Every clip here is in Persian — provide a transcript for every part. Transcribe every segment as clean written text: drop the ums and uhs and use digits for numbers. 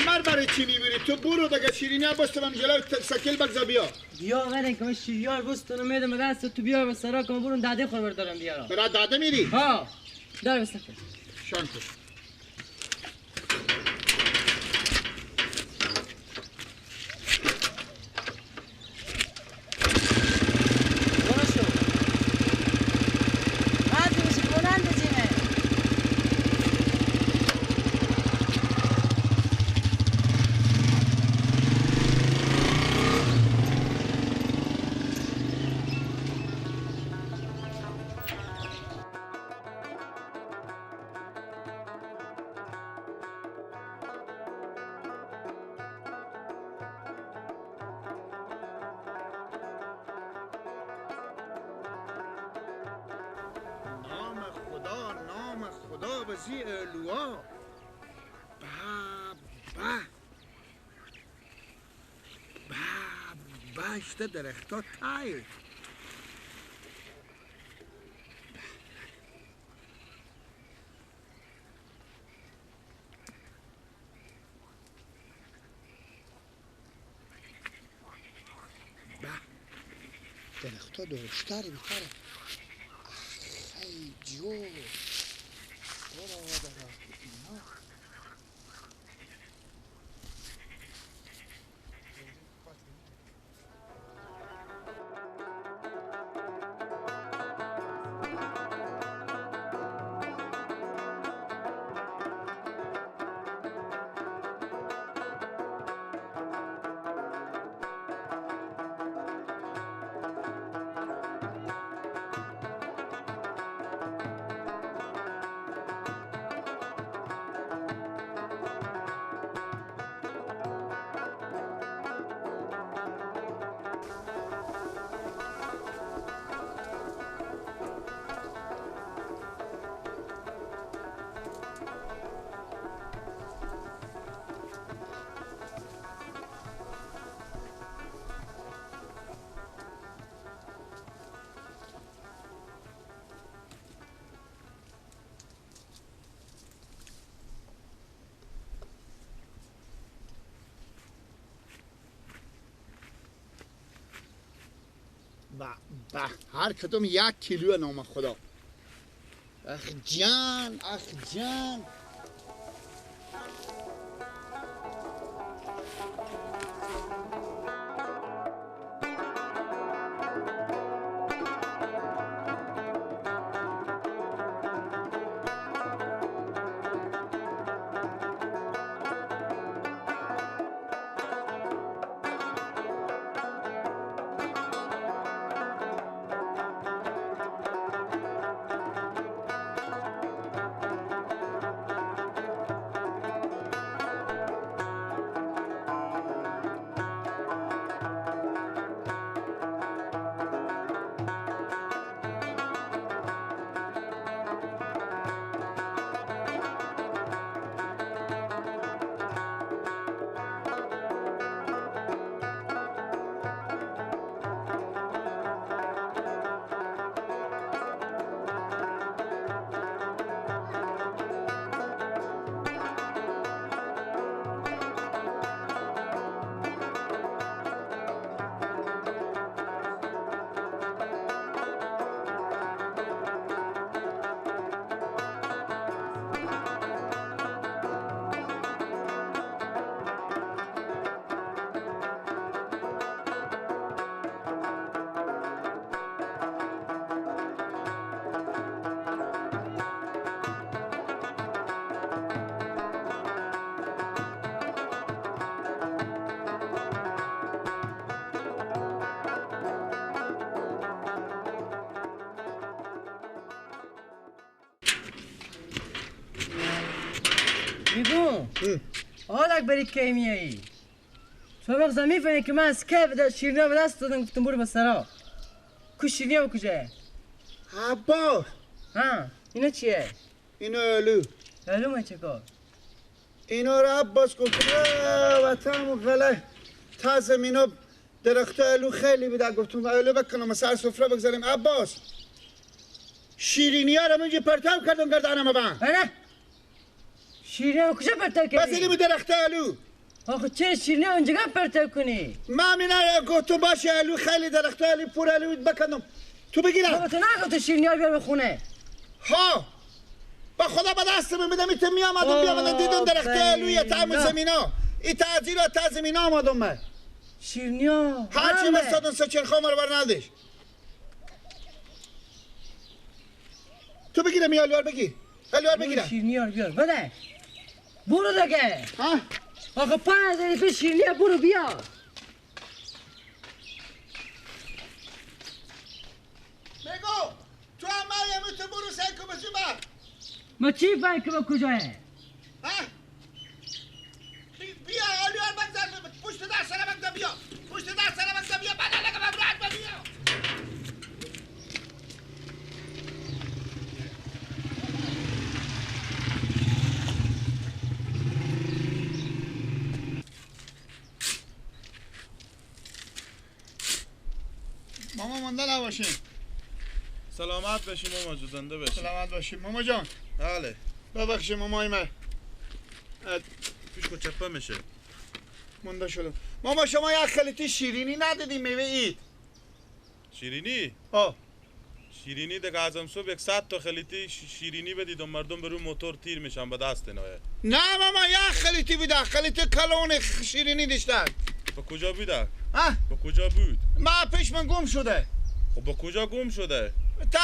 مر برای چی میبری؟ تو برو دیگه شیرینی عباس تو من جلو سکل بگذار بیا. بیا برین که من شیریار بستونم میدم دست تو بیا به سرا که من برون داده خور بردارم بیارم. برای داده میری؟ ها دار به سکل. شان کن. درختا تای به درختا درشتر بیتره. ای جو برادر اینا به هر کدوم 1 کیلو نام خدا. اخ جان اخ جان. میگم حالا بری کی میایی؟ تو وقت میفهمی که من از کی شیرینی به دست دادم گفتم برو به سرا. کو شیرینی به کجا؟ عباس ها اینا چیه؟ اینو الو. الو من چه کار؟ اینا رو عباس گفت وطن و غله تازه اینا درخت الو خیلی بوده، گفتم الو بکنم سر سفره بگذاریم. عباس شیرینی ها رو منجی پرتاب کردم گردانم با. نه شیرینی ها کجا پرتاب کردی؟ بس اینو درخت آلو. آخه چرا شیرینی ها اونجا پرتاب کنی؟ من اینا گفتم باشه آلو خیلی درخت آلو پر آلو بکنم. تو بگیرم. بابا تو نگفت شیرینی ها بیار به خونه. ها با خدا به دست من بدم ایت می آمدم بیامدم دیدم درخت آلو تا زمینا. ای تعزیل تا زمینا آمدم من. شیرینی ها هرچی بستادن سچن خامر بر ندش. تو بگیرم یا الوار بگیر. الوار بگیرم. شیرینی ها بیار بده. برو دیگه. ها؟ آخه 5 دقیقه شیرینی ها برو بیا. بگو تو هم مریم تو برو سعی کن بسو بر. ما چی فهم که با کجاه؟ ها؟ بیا الوار بگذار پشت دست سر بگذار بیا. پشت دست سر بگذار بیا. بعد لگم برات بیا. ماما مانده نباشین. سلامت باشی ماما جون، زنده باشی. سلامت باشی ماما جان. بله. ببخشید مامای من. پیش کو چپه میشه. مونده شدم. ماما شما یک خلیتی شیرینی ندادی میوه اید. شیرینی؟ آه. شیرینی دیگه ازم صبح 100 تا خلیتی شیرینی بدید و مردم به روی موتور تیر میشن به دست نایه. نه ماما یک خلیتی بوده، خلیتی کلون شیرینی داشتن. به کجا بوده؟ ها؟ به کجا بود؟ ما پیش من گم شده. خب به کجا گم شده؟ تا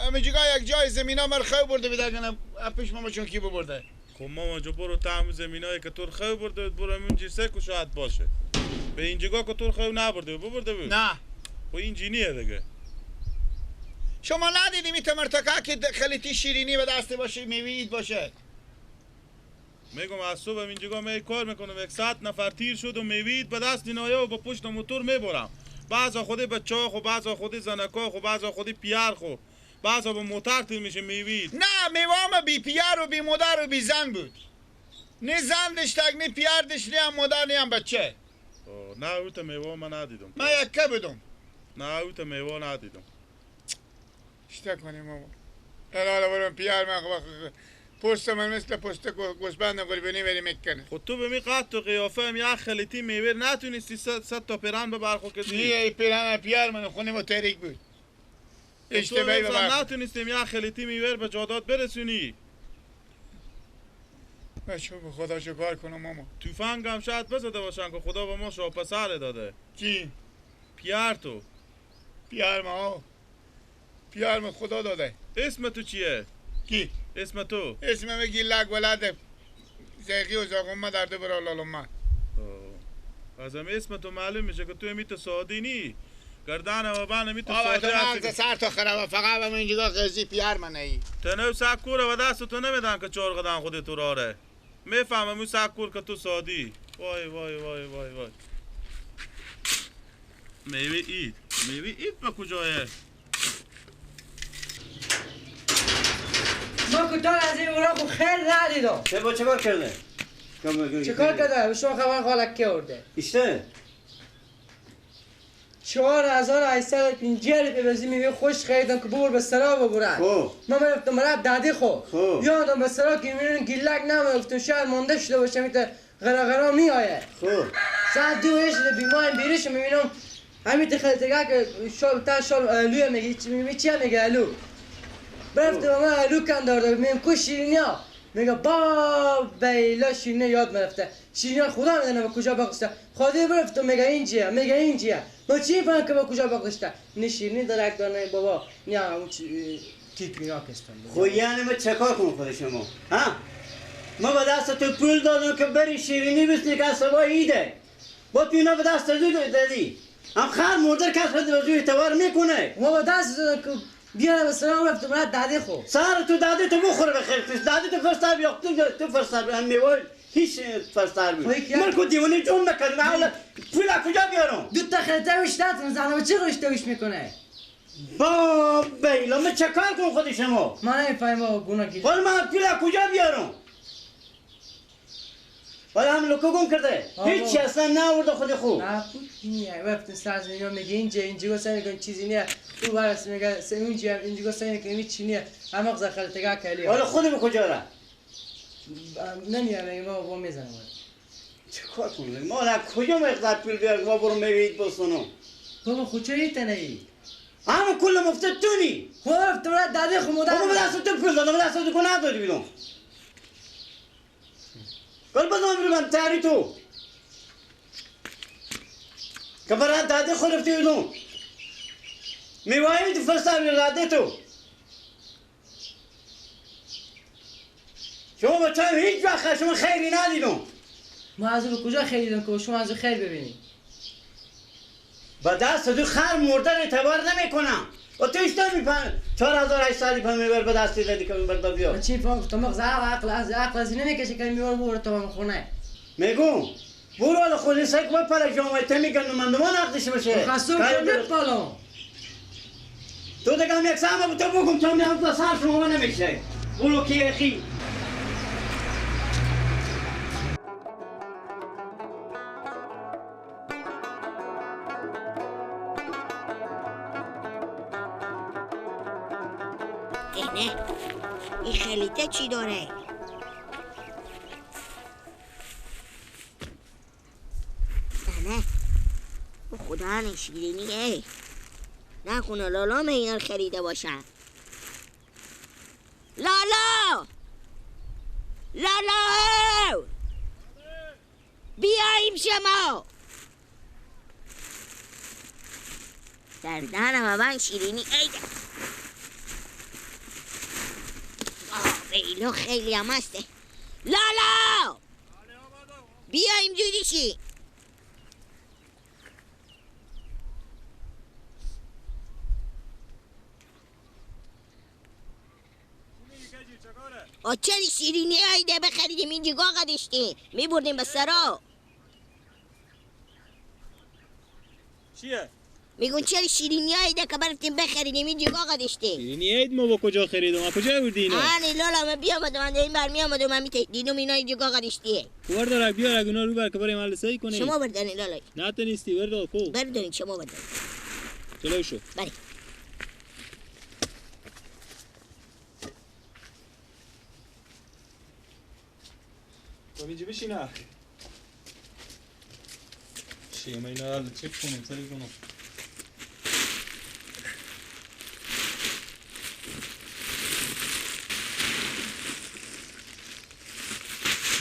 همه جگاه یک جای زمینا مر خو برده بوده کنه پیش ماما چون کی ببرده؟ خب ماما جو برو تا همون زمینایی که تو خو برده بود برو همون سه کو شاید باشه. به این جگاه که تو خو نبرده بود ببرده بود؟ نه. خب این جینیه دیگه. شما ندیدی می تمرتکا که خلیتی شیرینی به دست باشه میوید باشه؟ میگم از صبح اینجا می کار میکنم 100 نفر تیر شد و میوید به دست نایه و با پشت موتور میبرم. بعضا خود بچه خو، بعضا خود زنکا خو، بعضا خود پیار خو، بعضا با موتور تیر میشه میوید. نه میوه بی پیار و بی مادر و بی زن بود. نه زن داشت نه پیار داشت نه هم مادر نه هم بچه. نه او تا میوه من ندیدم. من یکه بودم. نه او تا میوه ندیدم. چیکار کنیم ماما؟ حالا برم پیار من پوست من مثل پوست گوسفند قربانی بری میکنه. خود تو به می قد و قیافه هم یک خلیتی میوه نتونستی 100 تا پیرن ببر خود کسی. نه ای پیرن پیار من خونه ما تاریک بود. اشتباهی ببر. نتونستیم یک خلیتی میوه به جادات برسونی. بچه به خدا چه کار کنم ماما؟ تفنگ هم شاید بزده باشن که خدا به ما شاه پسر داده. کی؟ پیار تو. پیار ما پیار ما خدا داده. اسم تو چیه؟ کی؟ اسم تو؟ اسم من گیلک ولد زیقی و زاغم در دو برا لالم. از هم اسم تو معلوم میشه که تو میت سادی نی. گردن و بان میت سادی هستی. مغز سر تا خرابه فقط به من اینجا قضی پیار من ای. تنو سکوره و دست تو نمیدن که چهار قدم خود تو راره. میفهمم اون سکور که تو سادی. وای وای وای وای وای. میوه اید. میوه اید به کجایه؟ ما که تا از این اوراق خیر ندیدم. چه با چه کار کرده؟ چه کار کرده؟ شما خبر خالک که آورده؟ ایشته؟ 4850 روپیه بزی میوه خوش خریدم که ببر به سرا ببرن. من رفتم رفت دادی خو. یادم به سرا که میبینن گیلک نمه گفتم شاید مانده شده باشه میته غرا غرا میآید. ساعت 2 شده بیمایم بیرش میبینم همین تخلتگاه که شال تا شال الوی میگه چی میگه الو. رفت به من الو کن دارده میگم کو شیرینی ها میگه با بیلا شیرینی یاد مرفته شیرینی خدا میدونه به کجا بخشته خدا برفت میگه اینجا میگه اینجا ما چی فهم که به کجا بخشته نه شیرینی درک دانه بابا نه اون تیپینا کستن. خو یعنی ما چه کار کنم خود شما ها؟ ما به دست تو پول دادم که بری شیرینی بسنی که از صبح ایده با تو اینا به دست تو دادی هم خر مرده کس خود به زوی اعتبار میکنه. ما به دست بیارم سلام رفتم رفت داده خو سر تو داده تو بخور بخیر داده تو فرستار بیا تو فرستار هم میوه هیچ فرستار بود من کو دیوانه جون نکردم حالا پول کجا بیارم؟ دو تا خریده وش نتون زنم چه رشته وش میکنه؟ با بیلا من چه کار کنم خود شما؟ من نمیفهمم بابا گناه گیر. ولی من پول کجا بیارم؟ ولی هم لوکو گم کرده هیچ اصلا نآورده خود خوب. نه پول نیه رفتن سر زمین میگه اینجا اینجا گفتن میگن چیزی نیه او برس میگه اونجا اینجا سینه که چینیه همه قضا خلطگاه کلی. حالا خودم کجا را؟ نمیام میگه ما با میزنم. چه کار کنم؟ ما از کجا مقدار پول بیار ما برو میوید بسونم. بابا خود چرا تنهایی؟ همه کل مفت تونی. خب تو را داده خو مادر. بابا دست تو پول دادم دست تو کنه دادی بیرون. گل بدم بیرون تاری تو. که برای داده خود رفتی بیرون. میوایی تو فرستادی داده تو. شما بچه هیچ وقت شما خیری ندیدم. ما از او کجا خیلی دیدم که شما از او خیر ببینید؟ با دست تو خر مردن اعتبار نمیکنم. و تو اشتر میپن 4800 پن میبر به دستی دادی که میبر بیا. چی فهم گفتم مغز عقل از عقل از نمیکشه که میبر برو تو خونه. میگم برو حالا خودی سگ با پلک جامعه تمیگن من دو نقدش بشه. خاصو کنه پالو. تو دیگه هم یک سهم تو بگم تو میام تو سر شما نمیشه. برو کی اخی. این خلیطه چی داره؟ نه خدا نه شیرینیه. نکنه لالا من اینا رو خریده باشن. لالا لالا بیاییم شما در دهنم من شیرینی. ای ایلو خیلی هم هسته. لالا بیاییم جوری شی. چرا شیرینی هایده بخریدیم اینجا گاه داشتیم میبردیم به سرا. چیه؟ میگون چرا شیرینی هایده که برفتیم بخریدیم اینجا گاه داشتیم. شیرینی عید ما با کجا خریدم؟ از کجا بردی اینا؟ آره لالا من بیامدم من این بر میامدم من دیدم اینا اینجا گاه داشتیه. بردار بیار اونا رو بر که بریم حل سعی کنیم. شما بردارین لالا. نه تو نیستی بردار کو. بردارین شما بردارین. جلو شو. بله. تو اینجا بشین. چی من اینا رو چک کنم سری کنم.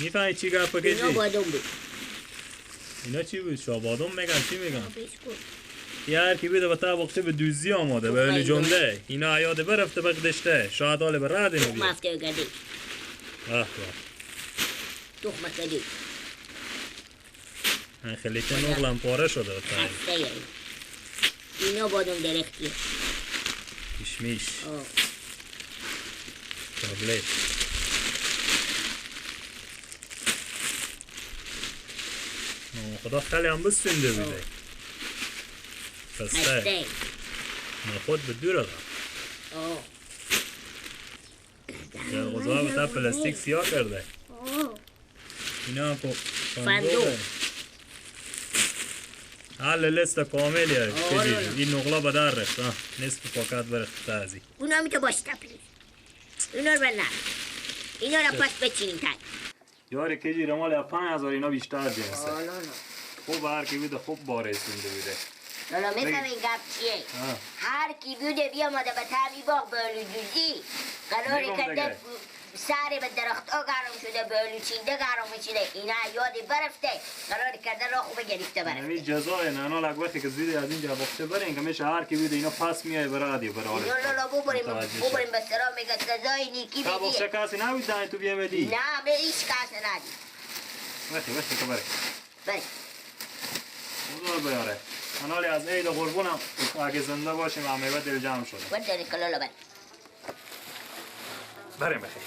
میفهمی چی گپ کشی؟ اینا بادام بود. اینا چی بود؟ شابادم میگن چی میگن؟ یار کی بیده با باغچه به دوزی آماده به الی جنده. اینا عیاده برفته بقدشته شاید حال به رد اینو بیاد. مفته گردی. اه تخمه کردی. خیلی که نقلم پاره شده. خسته اینا بادام درختیه. کشمیش. تابلت. خدا خیلی هم بسنده بوده. خسته. نخود به دور آدم. غذا به تا پلاستیک سیاه کرده. اینا هم فندق. حال لیست کاملیه. این نقلا به در رفت. نصف پاکت برفت تازی. اونا می تو باش تپلیز. اونا رو بلند. اینا رو پس بچینیم تای. یاری که جی رمال 5000 اینا بیشتر جنسه. خوب هر کی بوده خوب باره سونده بوده. لالا میفهمی این گپ چیه؟ هر کی بوده بیامده به تعمی باغ به دوزی قراری کرده سر به درخت ها گرم شده به چینده گرم شده اینا یادی برفته قرار کرده راه خوب گرفته برفته. همین جزای نه انا لگ وقتی که زیده از اینجا باغچه برین که میشه هر کی بوده اینا پس میای برادی برای. اینا لالا ببریم ببریم به سرا میگه سزای نیکی بدی. باغچه کسی نبود دانی تو بیامدی؟ نه به هیچ کس ندی. وقتی وقتی که بره. بره. خدا بیاره. انالی از عید قربونم اگه زنده باشیم همه دل جمع شده. برداری کلالا بر. بریم بخیر.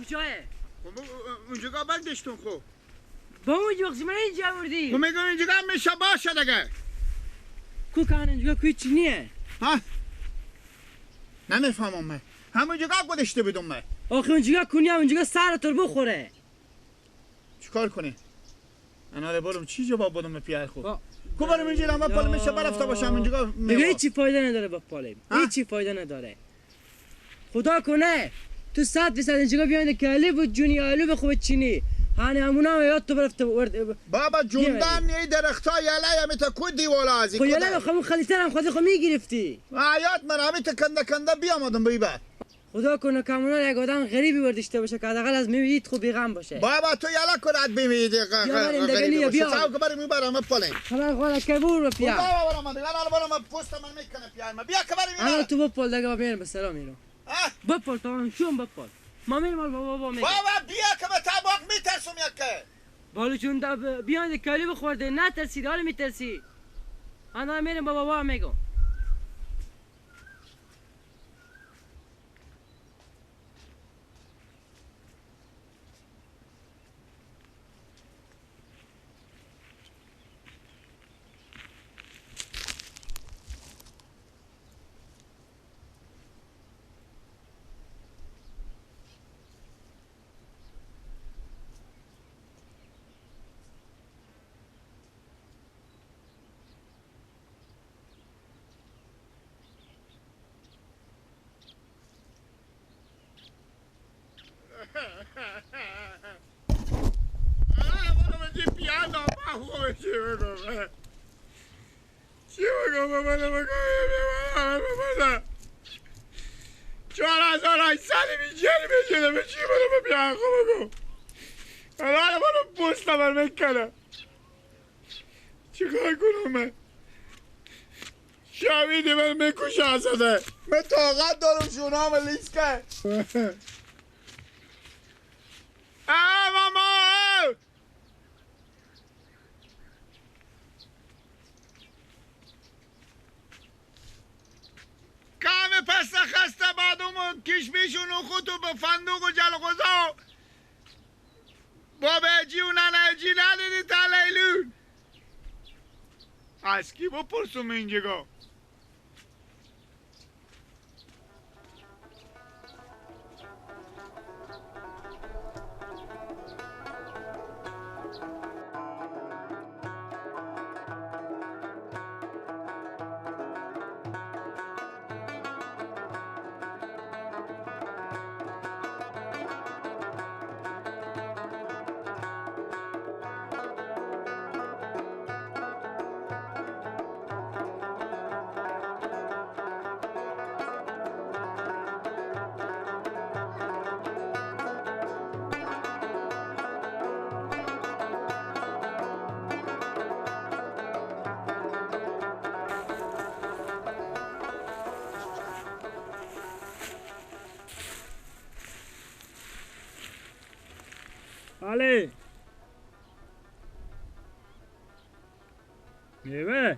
کجاه؟ اونجا بندشتون خب. با اونجا وقتی من اینجا بردی. خب میگم اینجا میشه باشه دیگه. کو کان اینجا کوی چینیه؟ ها؟ نمیفهمم من. همونجا گذاشته بودم من. آخه اونجا کنی اونجا سر تو بخوره. چیکار کنی؟ انا برم چی جواب بدم به پیر خود؟ کو برم اینجا من پال میشه برفته باشم اونجا. دیگه هیچ فایده نداره با پالم. هیچ فایده نداره. خدا کنه تو 100% اینجا بیاید کلی بود جونی آلو به خوب چینی. هانی همونا یاد تو برفته بابا جوندن یه درختای یله همی تا کو دیوالا ازی خب یله خب خلیتر هم خودی خو میگرفتی. یاد من همی تا کنده کنده بیامدم بیبر. خدا کنه کامونا یک آدم غریبی برداشته باشه که حداقل از میوید خوب بیغم باشه. بابا تو یله کرد بیمید غریبی باشه. ساو که بریم میبرم پالین. خبر خدا کبور بیا. بابا برام دیگه الان برام پوست من میکنه پیار ما. بیا که بریم. الان تو بپل دیگه میرم به سلام اینو. بپل تو چون بپل. ما میرم بابا میگه. بابا بیا که به طباق میترسم یکه. بالو چون بیان کالی بخورده نترسید حالا میترسی. انا میرم با بابا میگم. چی بگم؟ 4800 میجری میشه چی بگم بیا خب بگو الان منو پوست بر میکنه. چیکار کنم من؟ شبیه من میکشه ازده. من طاقت دارم شونام لیس که. اه ماما کام پس خسته بادم و کشمیش و نخود و به فندوق و جلغوزا بابا جی و ننه جی ندیدی تا لیلون. از کی بپرسم اینجا؟ علی میوه